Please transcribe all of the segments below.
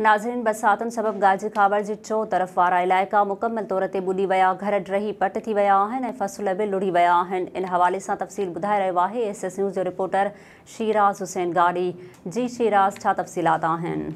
ناظرين برساتن سبب گاجي کهاوڙ جي چو طرف وارا علائقا مڪمل طور تي ٻڏي ويا، گهر ڊهي پٽ ٿي ويا آهن ۽ فصل به لڙهي ويا آهن. ان حوالي سان تفصيل ٻڌائي رهيو آهي ايس ايس نيوز جو رپورٽر شيراز حسين گاڏهي. جي شيراز ڇا تفصيلات آهن؟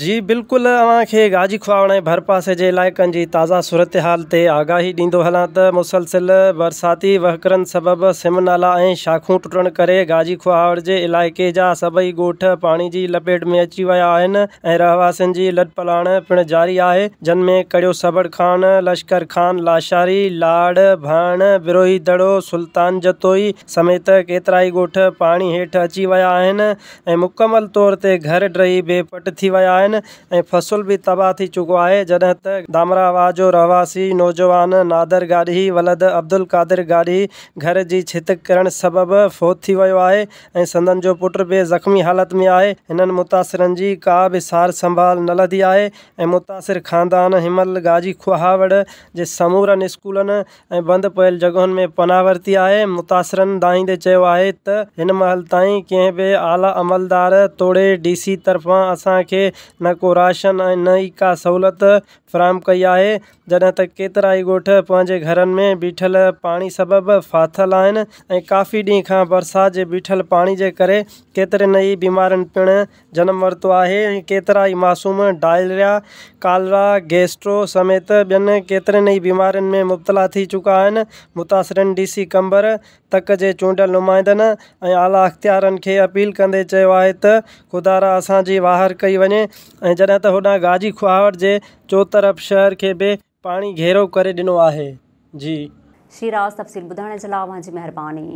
جي بلڪل اوهان کي گاجي کهاوڙ ۽ ڀرپاسي جي علائقن جي تازه صورتحال تي آگاهي ڏيندو هلان ته مسلسل برساتي وهڪرن سبب سم نالا ۽ شاخون ٽٽڻ ڪري گاجي کهاوڙ جي علائقي جا سڀئي ڳوٺ پاڻي جي لپيٽ ۾ اچي ويا آهن ۽ رهواسين جي لڏپلاڻ پڻ جاري آهي جن ۾ ڪڙيو سبڙ خان، لشڪر خان لاشاري، لاڙ، ڀاڻ، بروهي دڙو، سلطان جتوئي سميت ڪيترائي ڳوٺ پاڻي هيٺ اچي ويا آهن ۽ مڪمل طور تي گهر ڊهي بي پٽ ٿي ويا آهن ۽ فصل به تباهه ٿي چڪو آهي جڏهن ته ڌامراهه واهه جو رهواسي نوجوان نادر گاڏهي ولد عبدالقادر گاڏهي گهر جي ڇت ڪرڻ سبب فوت ٿي ويو آهي ۽ سندن جو پٽ به زخمي حالت ۾ آهي هنن متاثرن جي ڪا به سار سنڀال نه لڌي آهي ۽ متاثر خاندان هنمهل گاجي کهاوڙ جي سمورن اسڪولن ۽ بند پيل جڳهن ۾ پناهه ورتي آهي، متاثرن دانهيندي چيو آهي ته هن مهل تائين ڪنهن به اعليٰ عملدار توڙي ڊي سي طرفان اسان کي نه ڪو راشن ۽ نه ئي ڪا سهولت فراهم ڪئي آهي، جڏهن ته ڪيترائي ڳوٺ پنهنجي گهرن ۾ بيٺل پاڻي سبب ڦاٿل آهن ۽ ڪافي ڏينهن کان برسات جي بيٺل پاڻي جي ڪري ڪيترين ئي بيمارين پڻ جنم ورتو آهي ۽ ڪيترائي معصوم ڊائريا، ڪالرا، گيسٽرو سميت ٻين ڪيترين ئي بيمارين ۾ مبتلا ٿي چڪا آهن، متاثرين ڊي سي قمبر، تڪ جي چونڊيل نمائندن ۽ اعليٰ اختيارن کي اپيل ڪندي چيو آهي ته خدارا اسان جي واهر ڪئي وڃي ۽ جڏهن ته هوڏانهن گاجي کهاوڙ جي چوطرف شهر کي به پاڻي گهيرو ڪري ڏنو آهي جي. شيراز تفصيل ٻڌائڻ جي لاء اوهان جي مهرباني.